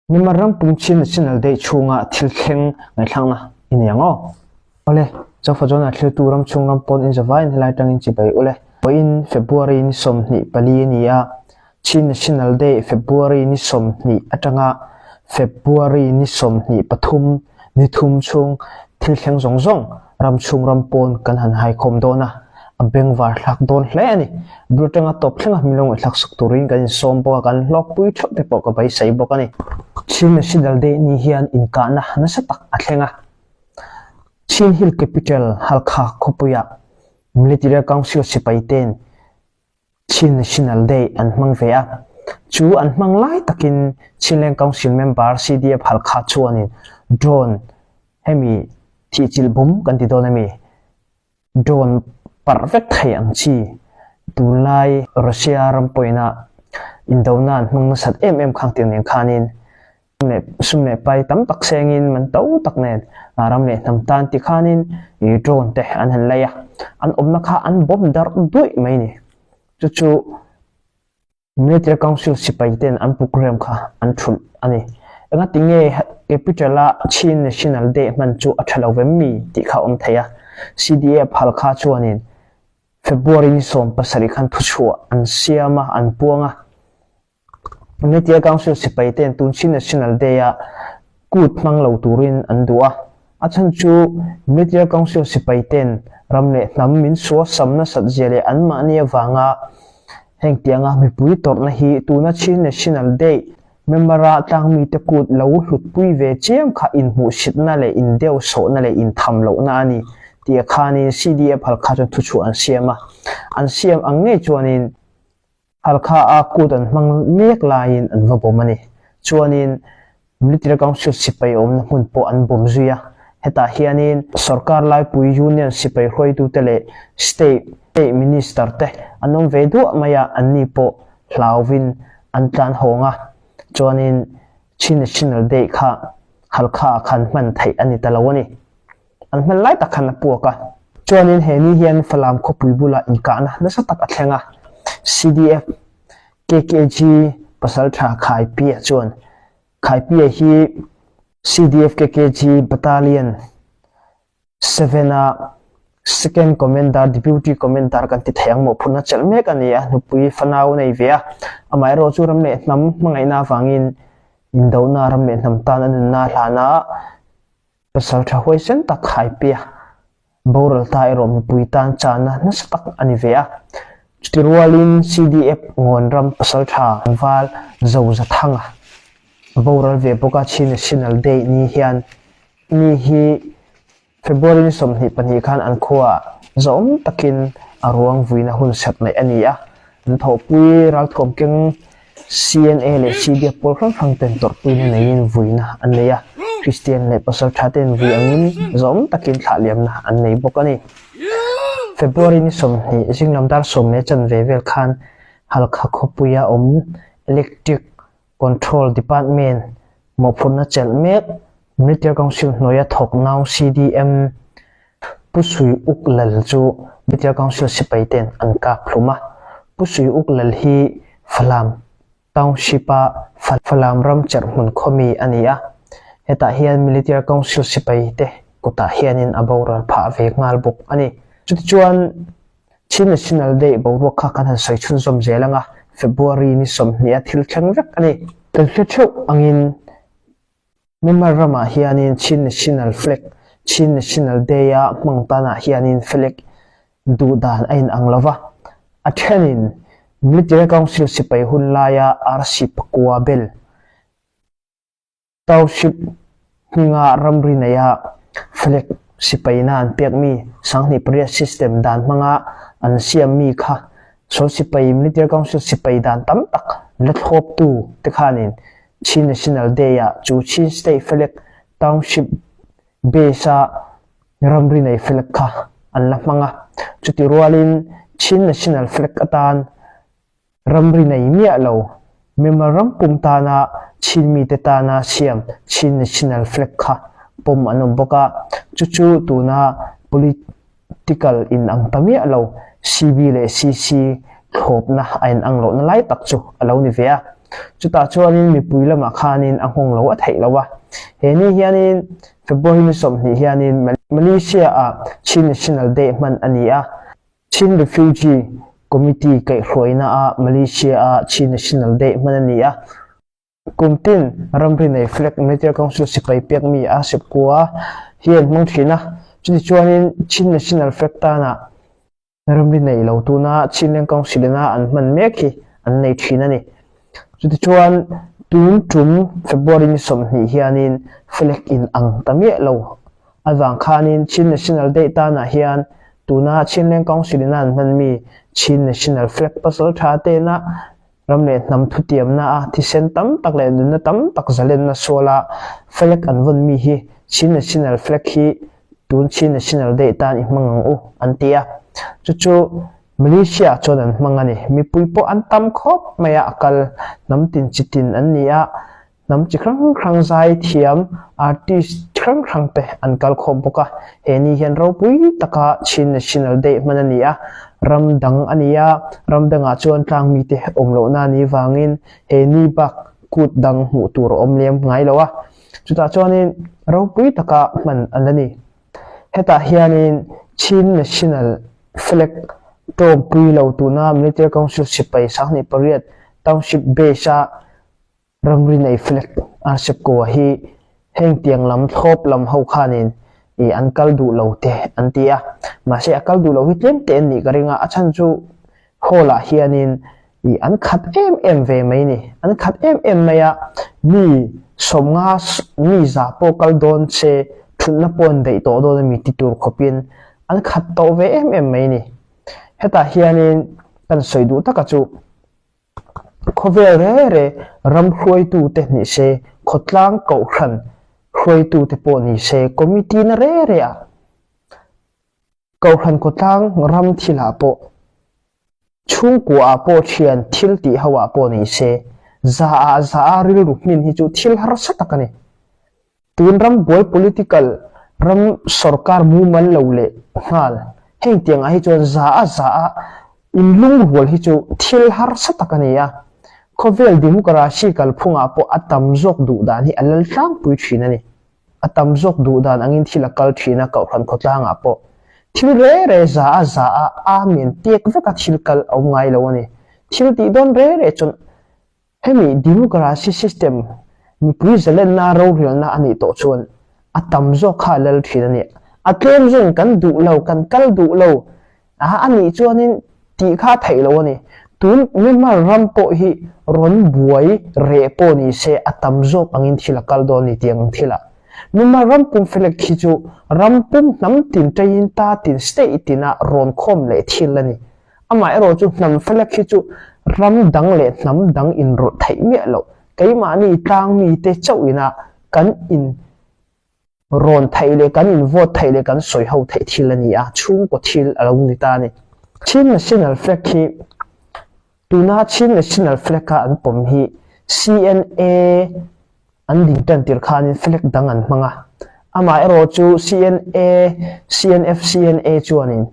Myanmar rampum Chin National Day chungah thil thleng ngaihthlaknak in iang aw. Ole, Zofa John a thlirtu ramchung ram pawn in zavai in helai tangin chibai ule. Poin February ni 24 ni a Chin National Day February ni 20 atanga February ni 23 ni thum chung thil thleng zawng zawng ramchung ram pawn kan han hai khawm dawn a, a bengvar thlak dawn hle a ni. Bul atanga tawp thlenga milawng thlak sak turin kan insawm bawk a, kan hlawkpui theuh te pawh ka beisei bawk a ni. Chin National Day ni hian inkahna nasa tak a thleng a, Chin Hill Capital Halkha khawpuiah Military Council sipai ten Chin National Day an hmang ve a, chu an hmang lai takin Chinland Council member CDF Halkha chuanin drone hemi thihchilh bum kan ti dawn a mi, drone parh vek thei ang chi tunlai Russia ram pawina indona an hmang nasat em em khang tiang nen khanin Sum leh pai tam tak sengin man to tak nen ram leh hnam tan ti khanin ih drone te an han lei a, an awmna kha an bomb darh duih mai ni. Chu chu Military Council sipai ten an program kha an thulh a ni. Engati nge capital a Chin National Day hman chu a tha lo vem mi tih kha a awm thei a. CDA phal kha chuanin February ni 17 khan thuchhuah an siam a, an puang a. Media Council sipai ten tun Chin National Day a kut hmang lo turin an duh a, a chhan chu Media Council sipai ten ram leh hnam min suasam nasat zia leh anmahni avanga heng tianga mipui tawrhna hi tuna Chin National Day member-a tlangmite kut lo hlutpui ve chiam kha inhmuhsitna leh indeusawhna leh intham lohna a ni tia khanin CDA phal kha chuan thuchhuah an siam a, an siam ang ngei chuanin Halkha a kut an hmang mek laiin an va bawm a ni. Chuanin Military Council sipai awmna hmun pawh an bawm zui a. Hetah hianin sorkar laipui Union sipai hruaitute leh State State Minister te an awm ve duah mai a, anni pawh hlauvin an tlan hawng a. Chuanin Chin National Day kha Halkha ah khan hman theih a ni ta lo a ni. An hman lai tak khan a puak a. Chuanin he ni hian Falam khawpui bulah inkahna nasa tak a thleng a. CDF KKG pasaltha Khaipia chuan Khaipia hi CDF KKG Battalion 7 a Second Commander, Deputy Commander kan ti thei ang mawhphurhna chelh mek a ni a, nupui fanau a nei ve a. Amaherawhchu chu ram leh hnam hmangaihna avangin indona ram leh hnam tan a nunna a hlan a. Pasal tha huaisen tak Haipia boral ta erawh mipui tan chana nasa tak a ni ve a. Chuti rualin CDF Ngawnram pasal tha tlangval Zozathanga boral ve bawk a Chin National Day ni hian mi hi February ni 22 khan an khuaah zawm takin a ruang vuina hun serh neih a ni a. An thawhpui ralthuam keng CNA leh CDF pawl hrang hrang ten tawrhpuina neiin vuina an nei a, Kristian leh pasal tha ten vui angin zawm takin thlah liamna an nei bawk a ni. February ni 20 zinglam dar sawm leh chanve vel khan Halkha khawpuia awm Electric Control Department mawhphurhna chelh mek Military Council hnuaia thawk nau CDM Pu Sui Uk Lal chu Military Council sipai ten an kap hlum a. Pu Sui Uk Lal hi Falam Township-a Falam ram cherhmun khawmi a ni a. Hetah hian Military Council sipai te kutah hianin a boral phah ve nghal bawk a ni. Chutichuan Chin National Day boruak kha kan han sawi chhunzawm zel ang a, February ni 20 a thil thleng vek a ni. Kan hre theuh angin Myanmar ramah hianin Chin National Flag, Chin National Day-a hmang tanah hianin flag duh dan a inang lo va. A thenin Military Council sipai hun laia RC pakua bel Township hminga ramri neia flag sipaina an pek mi 8008 system dan hmanga an siam mi kha saw sipai Military Council sipai dan tam tak la thlawptu te khanin Chin National Day ah chu Chin State flag Township base a ramri nei flag kha an la hmang a. Chuti rualin Chin National flag atan Ramri nei miah lo, Myanmar ram pum tana Chin mite tana siam Chin National Flag kha pawm an awm bawk a, chu chu tuna political inang ta miah lo CB leh CC thlawpna a inang lohna lai tak chu a lo ni ve a. Chutah chuanin mipui lamah khanin a nghawng lo a theih lo a. He ni hianin February ni 20 hianin Malaysia-ah Chin National Day hman a ni a. Chin Refugee Committee kaihhruaina-ah Malaysia-ah Chin National Day hman a ni a. Kum tin ramri nei flag Military Council sipai pekmi a sipkua hi an hmang thin a. Chutichuanin Chin National Flag tanah ramri nei lo tuna Chinland Council ina an hman mek hi an nei thin a ni. Chutichuan tun tum February ni 20 hianin flag in ang ta miah lo avang khanin Chin National Day tanah hian tuna Chinland Council ina an hmanmi Chin National Flag pasal tha tena ram leh hnam thutiamna a thisen tam tak leh nunna tam tak zalenna suala flag an vawnmi hi Chin National Flag hi tun Chin National Day tan i hmang ang u an ti a. Chu chu Malaysia ah chuan an hmang a ni. Mipui pawh an tam khawp mai a, a kal hnam tin chi tin an ni a. Hnam chi hrang hrang zai thiam, artist chi hrang hrang te an kal khawm bawk a. He ni hian ropui taka Chin National Day hman a ni a, ram dang a ni a, ram dangah chuan tlang mite awm lohna a nih vangin he ni bak kut dang hmuh tur a awm lem ngai lo a. Chutah chuanin ropui taka hman a la ni. Hetah hianin Chin National Flag tawmpui lo tuna Military Council sipai 28 Township Base-a Ramri nei flag a Sepkua hi heng tiang lam thlawp lam ho khanin ih an kal duh lo te an ti a, mahse a kal duh lo hi tlem te an nih ka ring a, a chhan chu hall ah hianin ih an khat em em ve mai ni, an khat em em mai a, mi 50 mi za pawh kal dawn se thutna pawh an daih tawh dawn a mi ti tur khawpin an khat tawh ve em em mai ni. Hetah hianin kan sawi duh taka chu. Khawvel re re ram hruaitute ni se, khawtlang kohhran hruaitute pawh ni se, committee na re re ah kohhran khawtlang ram thil ah pawh, chhungkua ah pawh thian thil tih ho ah pawh ni se, za ah za a rilru hmin hi chu thil harsa tak a ni. Tun ram buai political ram sorkar mumal lo leh nghal heng tiang ah hi chuan za a za a inlungrual hi chu thil harsa tak a ni a, khawvel democracy kalphung ah pawh a tam zawk duh dan hi a lal tlangpui thin a ni. A tam zawk duh dan angin thil a kal thin a kohhran khawtlang ah pawh thil re re za a za a amen pek vek a thil kal a awm ngai lo a ni. Thil tih dawn re re chuan Hemi democracy system mipui zalenna rorelna a nih tawh chuan a tam zawk kha a lal thin a ni. A tlem zawng kan duh lo, kan kal duh lo a a nih chuanin tih kha a theih lo a ni. Tun Myanmar ram pawh hi rawn buai reh pawh ni se a tam zawk angin thil a kal dawn a ni tiang ang thilah. Myanmar ram pum flag khi chu ram pum hnam tin ṭaiin ta tin state tina rawn khawm leh thil a ni. Amaherawh chu hnam flag hi chu ram dang leh hnam dang inrawlh theih miah loh. Keimahni tlang mite chauh ina kan in rawn theih leh kan in vote theih leh kan sawi ho theih thil a ni a, chhungkaw thil a lo ni ta a ni. Chin National Flag hi tuna Chin National Flag a an pawm hi CNA an ding tan tir khanin flag dang an hmang a. Amaherawh chu CNA, CNF, CNA chuanin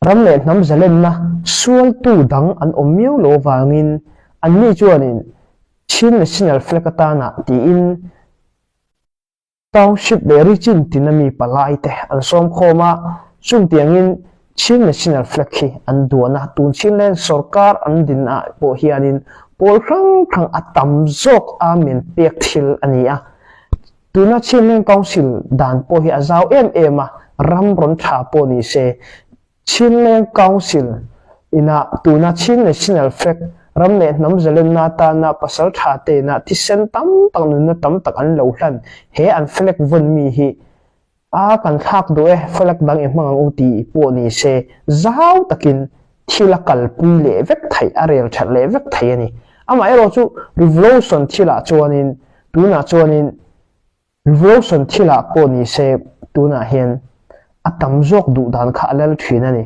Ram leh hnam zalenna sualtu dang an awm miau lo avangin anni chuanin Chin National Flag atana tiin Township leh Region tina mi palai te an sawm khawm a, chungtiangin Chin National Flag hi an duan a, tun Chinland sorkar an din ah pawh hianin pawl hrang hrang a tam zawk a min pek thil a ni a. Tuna Chinland Council dan pawh hi a zau em em a, ram rawn tha pawh ni se, Chinland Council ina tuna Chin National Flag ram leh hnam zalenna atana pasal tha tena thisen tam tak nunna tam tak an lo hlan he an flag vawn mi hi a kan thlak duh e, flag dang i hmang ang u tih pawh ni se, zau takin thil a kalpui leh vek theih, a rel that leh vek thei a ni. Amaherawhchu Revolution thilah chuanin Tunah chuanin Revolution thilah pawh ni se tunah hian a tam zawk duh dan kha a lal thin a ni.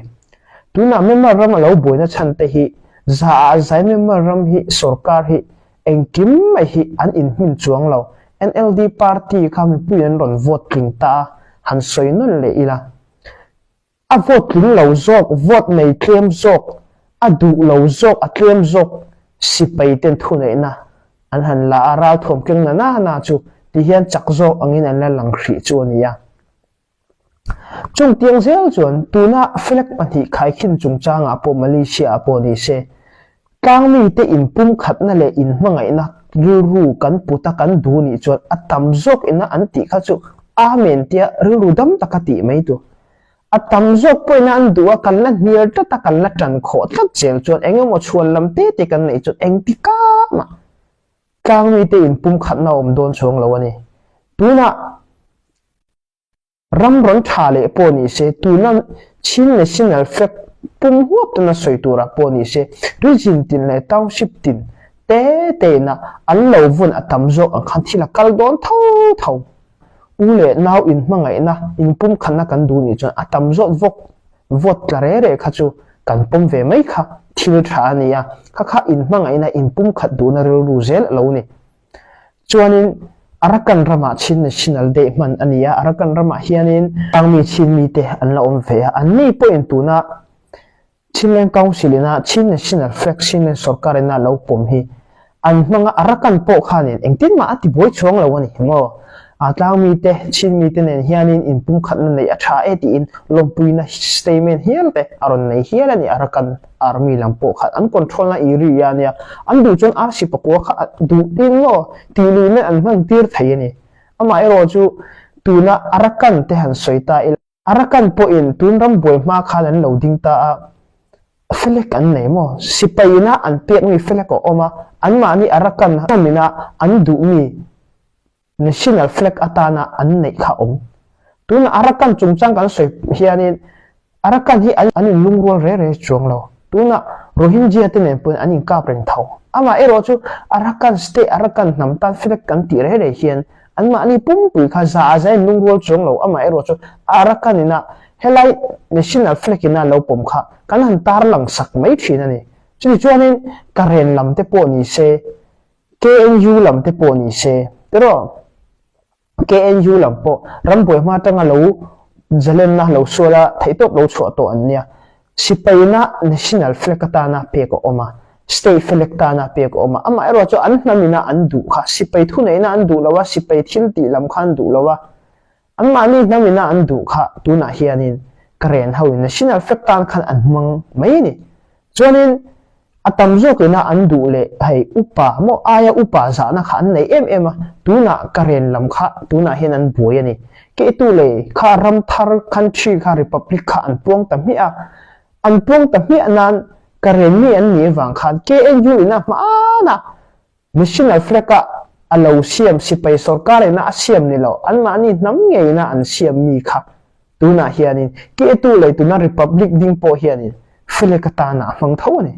Tunah Myanmar ram a lo buaina chhan te hi za ah zai Myanmar ram hi sorkar hi engkim mai hi an inhmin chuang lo. NLD party kha mipuiin an rawn vote tling ta a, han sawi nawn leh ila. A vote tling lo zawk, vote nei tlem zawk, a duh lo zawk, a tlem zawk. Sipai ten thuneihna an han la a, ralthuam keng na na na chu ti hian chak zawk angin an la lang hrih chu a ni a. Chung tiang zel chuan tuna flag pahnih khaikhin chungchangah pawh Malaysia ah pawh ni se, tlangmite inpumkhatna leh inhmangaihna rilru kan put a kan duh nih chuan a tam zawk ina an tih kha chu Amen tia rilru dam taka tih mai tur. A tam zawk pawhin an duh a, kan la hnial tlat a, kan la tan khawh tlat zel chuan eng emaw chhuan lam te te kan neih chuan engtikah mah tlangmite inpumkhatna a awm dawn chuang lo a ni. Tunah ram rawn tha leh pawh ni se, tuna Chin National Flag pum huap tana sawi turah pawh ni se, region tin leh township tin te teina an lo vawn a tam zawk ang khan thil a kal dawn tho tho. U leh nau inhmangaihna, inpumkhatna kan duh nih chuan a tam zawt vawk vote tla re re kha chu kan pawm ve mai kha thil tha a ni a, kha kha inhmangaihna inpumkhat duhna rilru zel a lo ni. Chuanin Arakan ramah Chin National Day hman a ni a, Arakan ramah hianin Tlangmi Chin mite an la awm ve a, anni pawhin tuna Chinland Council ina Chin National Flag Chinland sorkar ina lo pawm hi an hmang a, Arakan pawh khanin engtin mah a ti buai chuang lo a ni maw? A tlangmi te, Chin mite nen hianin inpumkhatna neih a tha e tiin lawmpuina statement hial te a rawn nei hial a ni Arakan Army lam pawh khan an control na area a nia, an duh chuan arsi pakua kha duh tin maw tih luihna an hman tir thei a ni. Amaherawh chu tuna Arakan te han sawi ta ila. Arakan pawhin tun ram buai hma khan an lo ding ta a, felek an nei maw? Sipai ina an pek mi felek a awm a, anmahni Arakan hnam ina an duh mi national flag atana an neih kha awm. Tuna Arakan chungchang kan sawi hianin Arakan hi an inlungrual re re chuang lo. Tuna Rohingya te nen pawhin an inkap reng tho. Amaherawh chu Arakan state, Arakan hnam tan flag kan tih re re hian Anmahni pumpui kha za a zain lungrual chuang lo, amaherawh chu Arakan ina helai National Flag ina lo pawm kha kan han tarlang sak mai thin a ni. Chumi chuanin Karen lam te pawh ni se, KNU lam te pawh ni se, tiraw KNU lam pawh rambuai hma atanga lo zalenna lo sual a theihtawp lo chhuah tawh an nia. Sipaina National Flag atana pek a awm a, State Flag tana pek a awm a. Amaherawh chu an hnamina an duh kha, sipai thuneihna an duh lo a, sipai thil tih lam kha an duh lo a, anmahni hnamina an duh kha tunah hianin Karen hoin National Flag tan khan an hmang mai a ni. Chuanin a tam zawkina an duh leh hei upa maw aia upa zahna kha an nei em em a, tunah Karen lam kha tunah hian an buai a ni. Keitu lei kha ram thar country kha republic kha an puang ta hmiah a, an puang ta hmiah nan Karen mi an nih avang khan KNU in a hmanah National flag a a lo siam sipai sorkar ina a siam ni lo, anmahni hnam ngeina an siam mi kha tunah hianin Ketu lei tuna Republic ding pawh hianin flag atana a hmang tho a ni.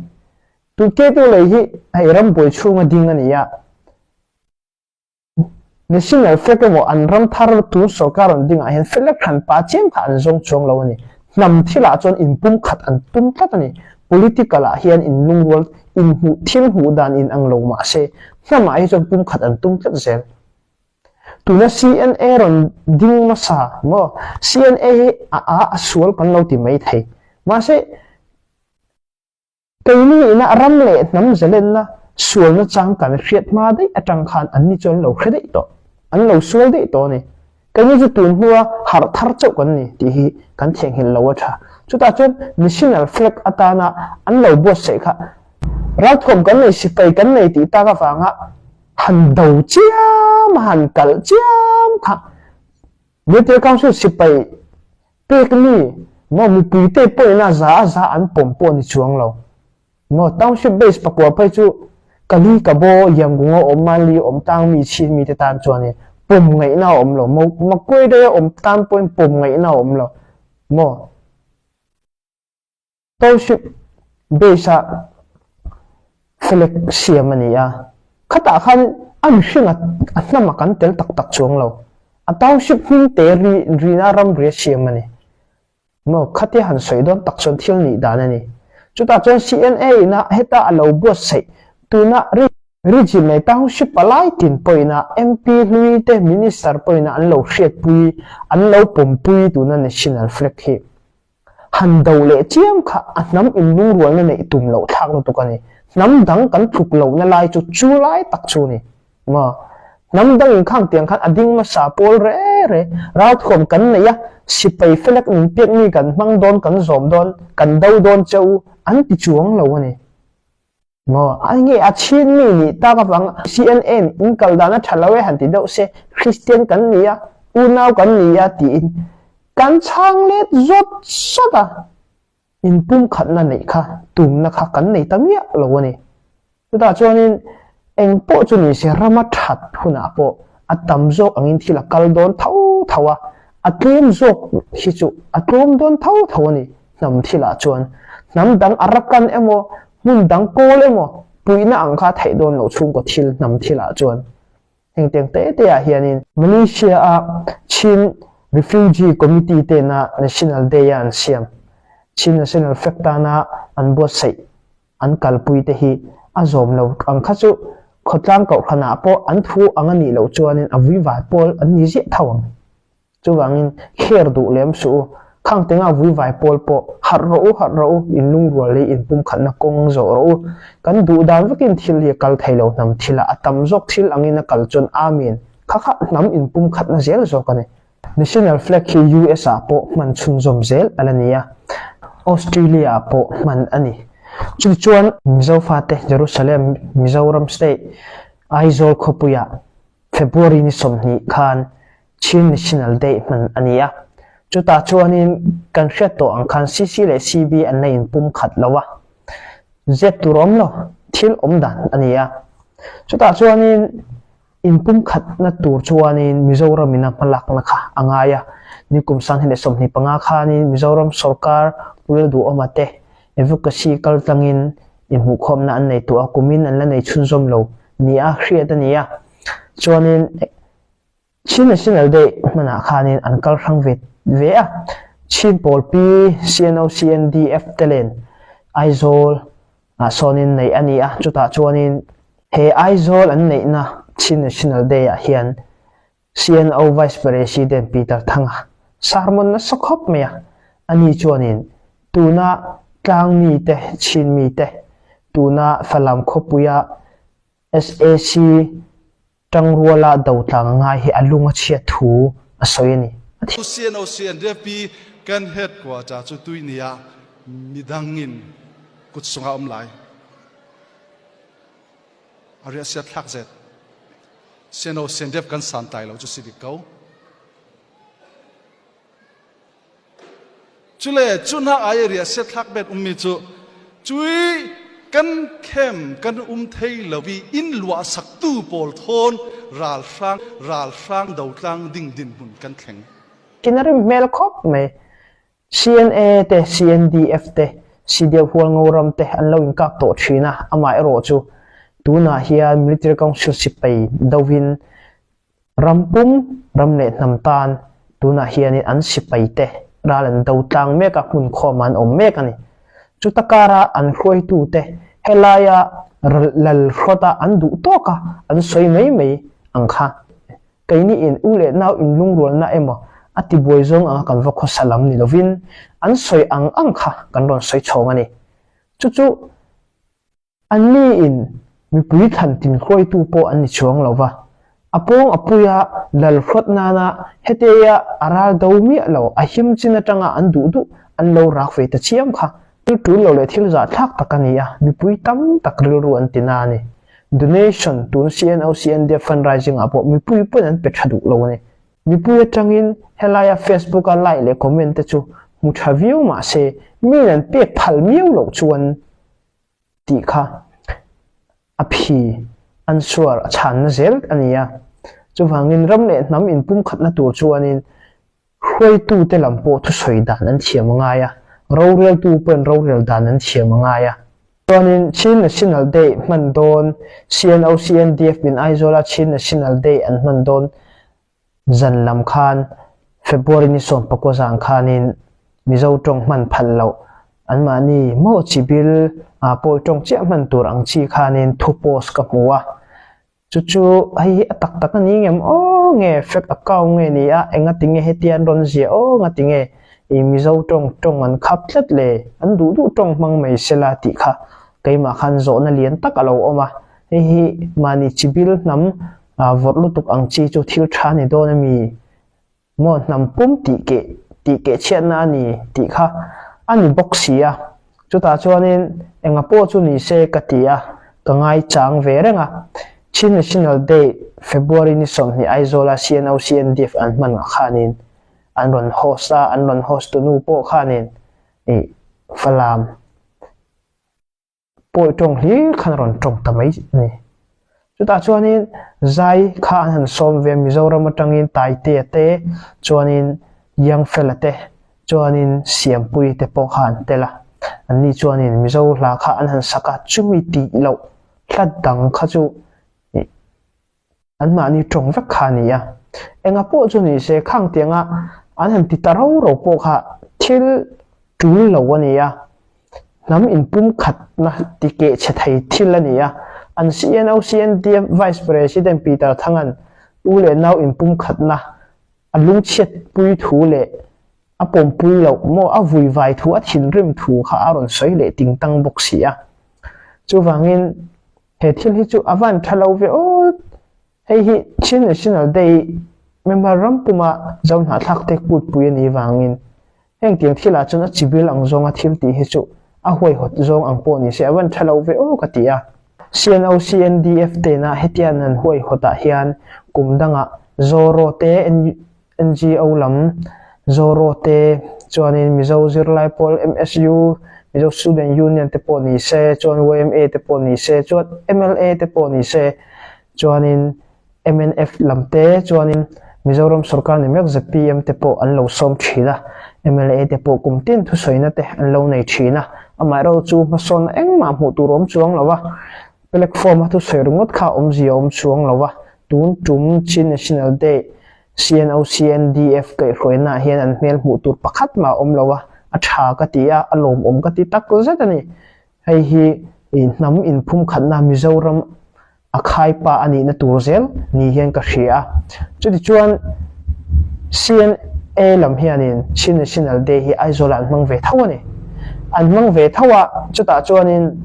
Tu Ketu lei hi hei rambuai chhunga ding a ni a, National flag emaw an ram thar tun sorkar rawn dingah hian flag hran pa chiam kha an zawng chuang lo a ni. Hnam thilah chuan inpumkhat an tum tlat a ni. Political ah hian inlungrual, inhmuh, thil hmuh dan in ang lo mah se, hnamah hi chuan pumkhat an tum tlat zel. Tuna CNA rawn ding hmasa maw? CNA hi a a a sual kan lo ti mai thei. Mahse, Keini ina ram leh hnam zalenna sualna chang kan hriat hma daih atang khan anni chu an lo hre daih tawh, an lo sual daih tawh a ni. Keini chu tun hnua harh thar chauh kan ni tih hi kan theihnghilh lo a tha. Chutah chuan national flag atana an lo buatsaih kha ralthuam kan nei, sipai kan nei tih tak avanga han do chiam, han kalh chiam kha Military Council sipai Pek mi maw mipuite pawhin a za a za an pawm pawh ni chuang lo maw township base pakua phei chu Kali Kabo Yangon a awm Manli a awm tang mi chhin mi te tan chuanin pawm ngaihna a awm lo maw Makuai a awm tan pawhin pawm ngaihna a awm lo maw. Township base a flag siam a ni a, khatah khan a mihring a hnam a kan tel tak tak chuang lo. A township hming te ri rina ramri a siam a ni. Maw khatia han sawi dawn tak chuan thil nih dan a ni. Chutah chuan CNA ina heta a lo buatsaih tuna region leh township palai tin pawhina MP hlui te minister pawhina an lo hriatpui an lo pawmpui tuna national flag hi. Han do leh chiam kha a hnam inlungrualna neih tum loh thlak lutuk a ni. Hnam dang kan tluk lohna lai chu chu lai tak chu ni. Maw? Hnam dang in khang tiang khan a ding hmasa pawl re re ralthuam kan nei a, sipai felek min piakmi kan hmang dawn kan zawm dawn, kan do dawn che u an ti chuang lo a ni. Maw? A nge a chinmi nih tak avang CNN in kal dan a tha lo e han ti deuh se, Christian kan ni a, unau kan ni a tiin kan chhang let zawt zawt a. Inpumkhatna neih kha tumna kha kan nei ta miah lo a ni. Chutah chuanin eng pawh chu ni se rama that hunah pawh a tam zawk angin thil a kal dawn tho tho a, a tlem zawk hi chu a tlawm dawn tho tho a ni hnam thilah chuan. Hnam dang Arakan emaw hmun dang kawl emaw puihna ang kha a theih dawn loh chhungkaw thil hnam thilah chuan. Hengtiang te te ah hianin Malaysia a Chin Refugee Committee tena National Day a an siam Chin National Flag tana an buatsaih an kalpui te hi a zawm lo ang kha chu khawtlang kohhran ah pawh an thu ang a nih loh chuanin a vuivai pawl an ni ziah tho ang. Chuvangin kher duh lem suh u, khang tenga vuivai pawl pawh harh rawh u, harh rawh u, in lungrual leh in pumkhatna kawng zawh rawh u. Kan duh dan vekin thil hi a kal thei lo hnam thilah a tam zawk thil angin a kal chuan Amen kha kha hnam in pumkhatna zel zawk a ni. National flag hi US ah pawh hman chhunzawm zel a la ni a, Australia ah pawh hman a ni. Chutichuan Mizo fate Jerusalem, Mizoram State, Aizawl khawpuiah February ni 20 khan Chin National Day hman a ni a. Chutah chuanin kan hriat tawh ang khan CC leh CB an la inpum khat lo a, zep tur awm lo, thil awm dan a ni a. Chutah chuanin inpum khatna tur chuanin Mizoram in a hmalakna kha a ngai a. Nikum 2025 khanin Mizoram sorkar Pu Lalduhawma te Advocacy kaltlangin inhmuhkhawmna an nei tawh a, kumin an la nei chhunzawm lo nia hriat a ni a. Chuanin Chin National Day hmanah khanin an kal hrang ve ve a. Chin pawl Pi CNO CNDF te len Aizawl ah sawnin neih a ni a, chutah chuanin he Aizawl an neihna Chin National Day ah hian CNO Vice President Peter Thanga sermon nasa khawp mai a, ani chuanin tuna tlangmi te, Chinmi te, tuna Falam khawpuia sac tangruala dotlang a ngai hi a lung a chhiat thu a sawi a ni. CNO CNDP kan headquarter cu tuini ah midang in kut sungah um lai. A riah siat thlak zet. CNO CNDF kan santlai lo cu si bik ko. Cule cu hna ai riah siat thlak bet ummi cu cui kan khem kan um thei lo i inn luah saktu pawl thawn ralhrang ralhrang dotlang ding dinhmun kan thleng. Thin a rim hmel khawp mai. CNA te, CNDF te, CDF Hualngo ram te an lo inkap tawh thin a, amaherawhchu tunah hian Military Council sipai dovin ram pum, ram leh hnam tan tunah hianin an sipai te ral an do tlang mek a, hmun khawmah an awm mek a ni. Chuta kara an hruaitu te helaia lal hrawta an duh tawka an sawi mai mai ang kha. Keini in u leh nau inlungrualna emaw a tibuai zawng anga kan va khawsa lam ni lovin an sawi ang ang kha kan rawn sawi chhawng a ni. Chu chu anni in mipui thlan tin hruaitu pawh an ni chuang lo va, a pawng a puia lal hrawt nana hetia a ral do miah lo a him chin atanga an duh duh an lo rak ve ta chiam kha thil tul lo leh thil zahthlak tak a ni a, mipui tam tak rilru an ti na a ni. Donation tun CNO CNDF fundraising ah pawh mipui pawn an pe tha duh lo a ni. Mipui atangin helaia Facebook a like leh comment te chu hmu tha viau mahse miin an pek phal miau loh chuan tih kha a phi an suar a chhanna zel a ni a. Chuvangin ram leh hnam inpumkhatna tur chuanin Hruaitute lam pawh thusawi dan an thiam a ngai a, roreltu pawhin rorel dan an thiam a ngai a. Chuanin Chin National Day hman dawn, CNO CNDF min Aizawla Chin National Day an hman dawn zan lam khan February ni 19 zan khanin Mizo tawng hman phal loh anmahni maw chibil ah pawi tawng chiah hman tur ang chi khanin thu post ka hmu a. Chu chu hei hi a tak tak a ni ngem aw nge fake account nge ni a engati nge hetia an rawn ziah aw ngati nge ih Mizo tawng tawng an khap tlat le an duh duh tawng hmang mai sela tih kha. Keimah khan zawhna lian tak a lo awm a, hei hi mahni chibil hnam vawrh lutuk ang chi chu thil tha ni dawn a mi? Maw hnam pum tih keh tih keh chhiatna a ni tih kha a ni bawk si a. Chutah chuanin enga pawh chu ni se ka ti a, ka ngaichang ve reng a. Chin National Day February ni 20 Aizawla CNO-CNDF an hman ah khanin an rawn host a, an rawn host tu nu pawh khanin ih Falam pawi tawng hlir khan a rawn tawng ta mai a ni. Chutah chuanin zai kha an han sawm ve a, Mizoram atangin Taitea te chuanin Youngfella te chuanin Siampuii te pawh kha an tel a, anni chuanin Mizo hla kha an han sak a, chumi tih loh hla dang kha chu ih Anmahni tawng vek kha a ni a. Enga pawh chu ni se khang tianga an han ti ta ro ro pawh kha thil tul lo a ni a. Hnam inpumkhatna ti keh chhe thei thil a ni a. An CNO CNDF Vice President Peter Thangan u leh nau inpumkhatna a lungchhiatpui thu leh a pawmpui loh maw a vuivai thu a thinrim thu kha a rawn sawi leh tingtang bawk si a. Chuvangin He thil hi chu a van tha lo ve aw. Hei hi Chin National Day Myanmar ram puma Zo hnahthlak te kutpui a nih vangin heng tiang thilah chuan a chibil ang zawnga thil tih hi chu a huaihawt zawng ang pawh ni se a van tha lo ve aw ka ti a. CNO CNDF tena hetian an huaihawtah hian kum dangah Zoro te NGO lam Zoro te chuanin Mizo zirlai pawl MSU, Mizo Student Union te pawh ni se, chuan YMA te pawh ni se, chuan mla te pawh ni se, chuanin mnf lam te chuanin Mizoram sorkar ni mek zpm te pawh an lo sawm thin a, mla te pawh kum tin thusawina te an lo nei thin a, amaherawhchu chu hmasawnna engmah hmuh tur awm chuang lo a, platform a thusawi ringawt kha awmzia awm chuang lo a, tun tum Chin National Day CNOCNDF kaihhruaina ah hian an hmel hmuh tur pakhat mah a awm lo a, a tha ka ti a, a lawmawm ka ti tak zet a ni. Hei hi hnam inphumkhatna Mizoram a khaipa a nihna tur zel ni hian ka hria a. Chutichuan CNA lam hianin Chin National Day hi Aizawlah an hmang ve tho a ni. An hmang ve tho a, chutah chuanin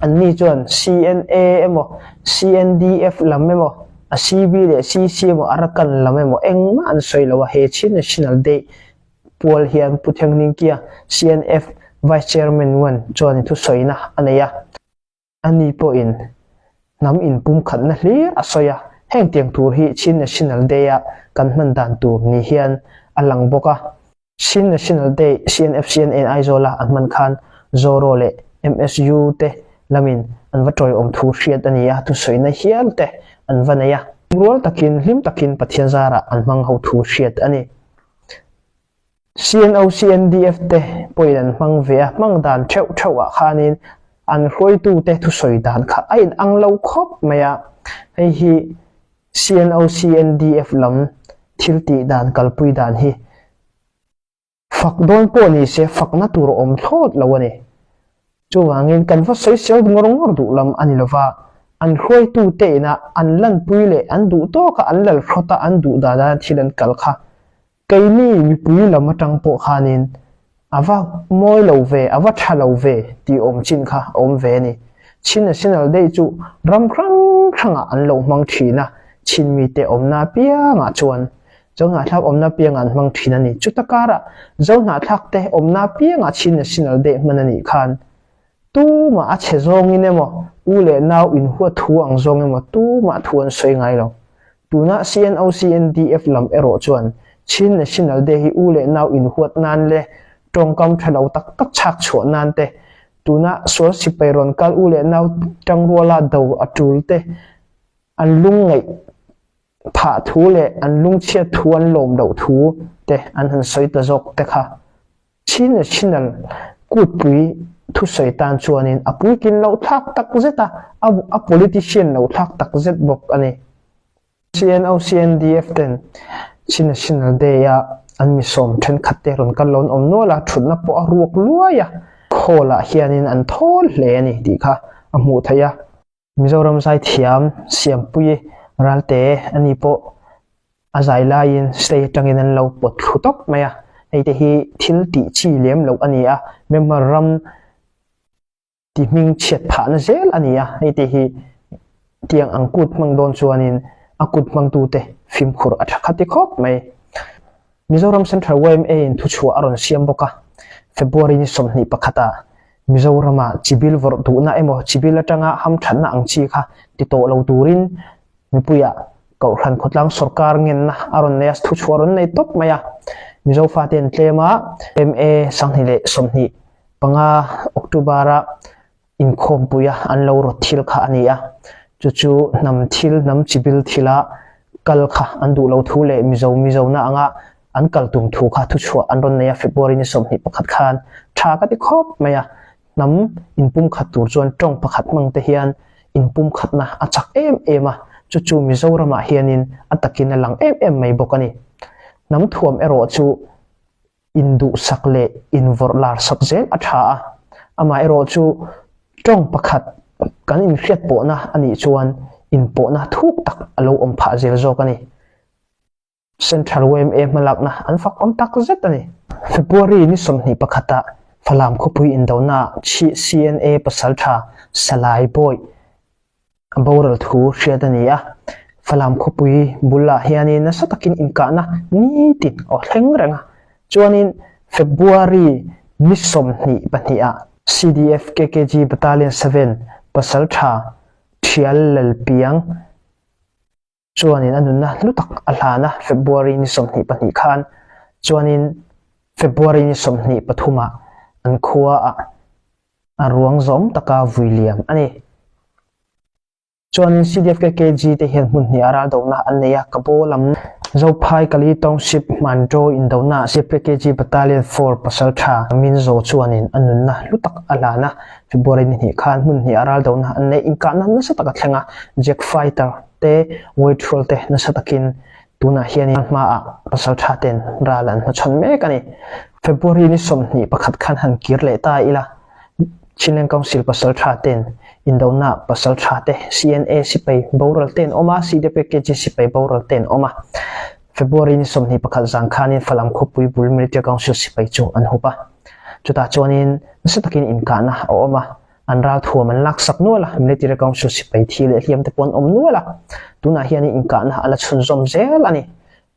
Anni chuan CNA emaw, CNDF lam emaw, a CB leh CC emaw, Arakan lam emaw engmah an sawi lo a, he Chin National Day pual hian Pu Thengningkia, CNF Vice Chairman Nguan chuan thusawina a nei a. Ani pawhin hnam inpumkhatna hlir a sawi a, heng tiang tur hi Chin National Day-a kan hman dan tur ni hian a lang bawk a. Chin National Day CNFCNA Aizawla an hman khan Zoro leh MSU te lamin an va tawiawm thu hriat a ni a, thusawina hial te an va nei a. Rual takin hlim takin Pathian zarah an hmang ho thu hriat a ni. CNO CNDF te pawhin an hmang ve a, hmang dan theuh theuh ah khanin an hruaitute thusawi dan kha a inang lo khawp mai a, hei hi CNO CNDF lam thil tih dan kalpui dan hi fak dawn pawh ni se fakna tur a awm thlawt lo a ni. Chuvangin kan va sawisel ngawr ngawr duh lam a ni lova, an hruaitute ina an lanpui leh an duh tawka an lalhrawta an duh dana thil an kal kha Keini mipui lam atang pawh khanin a va mawi lo ve, a va tha lo ve tih awm chin kha a awm ve a ni. Chin National Day chu ram hrang hrangah an lo hmang thin a, Chin mite awmna apiangah chuan Zohnahthlak awmna apiangah an hmang thin a ni. Chuta karah Zohnahthlak te awmna apiangah Chin National Day hman a nih khan tumah a chhe zawngin emaw, u leh nau inhuat thu ang zawng emaw tumah thu an sawi ngai lo. Tuna CNO CNDF lam erawh chuan Chin National Day hi u leh nau inhuat nan leh tawngkam tha lo tak tak chhak chhuah nan te, tuna sual sipai rawn kal u leh nau tangruala do a tul te an lungngaih phah thu leh an lungchhiat thu an lawm loh thu te an han sawi ta zawk te kha Chin National kutpui thusawi tan chuanin a puitlin loh thlak tak zet a, a politician loh thlak tak zet bawk a ni. CNO CNDF ten Chin National Day a an mi sawm thenkhat te rawn kal lo an awm nual a, thutna pawh a ruak luai a, hall ah hianin an thawl hle a ni tih kha a hmuh theih a. Mizoram zaithiam Siampuii Ralte ani pawh a zai laiin stage atangin an lo pawt thlu tawp mai a, hei te hi thil tih chi lem loh a ni a, Myanmar ram. Ti hming chhiat phahna zel a ni a, hei te hi tiang ang kut hmang dawn chuanin a kut hmangtute fimkhur a tha khati khawp mai. Mizoram Central yma in thuchhuah a rawn siam bawk a, February ni 21 ah Mizorama chibil vawrh duhna emaw chibil atanga hamthatna ang chi kha ti tawh lo turin mipuiah Kohhran khawtlang sorkar ngenna a rawn nei a, thuchhuah a rawn nei tawp mai a. Mizo fate'n tlema ma 2025 October-a inkhawmpuia an lo rawt thil kha a ni a, chu chu hnam thil, hnam chibil thila kal kha an duh lo thu leh Mizo Mizona anga an kal tum thu kha thuchhuah an rawn nei a, February ni 21 khan tha ka ti khawp mai a. Hnam inpumkhat tur chuan tawng pakhat hmang te hian inpumkhatna a chak em em a, chu chu Mizoramah hianin a takin a lang em em mai bawk a ni. Hnam thuam erawh chu induhsak leh invawrh larsak zel a tha a, amaherawh chu tawng pakhat kan inhriat pawhna a nih chuan inpawhna thuk tak a lo awm phah zel zawk a ni. Central yma hmalakna an fak awm tak zet a ni. February ni 21 ah Falam khawpui indonaah CNA pasaltha Salai Bawi a boral thu hriat a ni a. Falam khawpui bulah hianin nasa takin inkahna nitin a thleng reng a. Chuanin February ni 22 ah CDF KKG Battalion 7 pasaltha Thial Lalpiang Chuanin a nunna hlu tak a hlan a, February ni 22 khan. Chuanin February ni 23 ah an khua ah a ruang zawm taka vui liam a ni. Chuanin CDFKKG te hian hmun hnih a raldohna an nei a, Kabo lam Zophai Kali Township Hmanraw indona CDFKKG Battalion 4 pasaltha Minzo chuanin a nunna hlu tak a hlan a, February ni hnih khan hmun hnih a raldohna an neih inkahna nasa tak a thleng a, Jack Fighter te Waitrual te nasa takin tunah hianin hmaah pasaltha ten ral an hmachhawn mek a ni. February ni 21 khan han kir leh ta ila, Chinleng Council pasaltha ten indona pasaltha te CNA sipai boral te an awm a, CDPKG sipai boral te an awm a. February ni 21 zan khanin Falam khawpui bul Military Council sipai chu an hup a. Chutah chuanin nasa takin inkahna a awm a, an ralthuam an laksak nual a, Military Council sipai thi leh hliam te pawh an awm nual a. Tunah hianin inkahna a la chhunzawm zel a ni.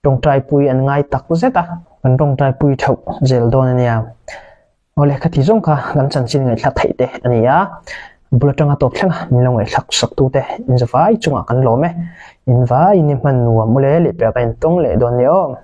Tawngtaipui an ngai tak zet a, kan tawngtaipui theuh zel dawn a nia. Awle khati zawng kha kan chanchin ngaihthlak theih te a ni a, bul atanga tawp thleng a min lo ngaihthlak sak tu te in zavai chungah kan lawm e. In vaiin i hman nuam ule lehpek a intawng leh dawn nia aw.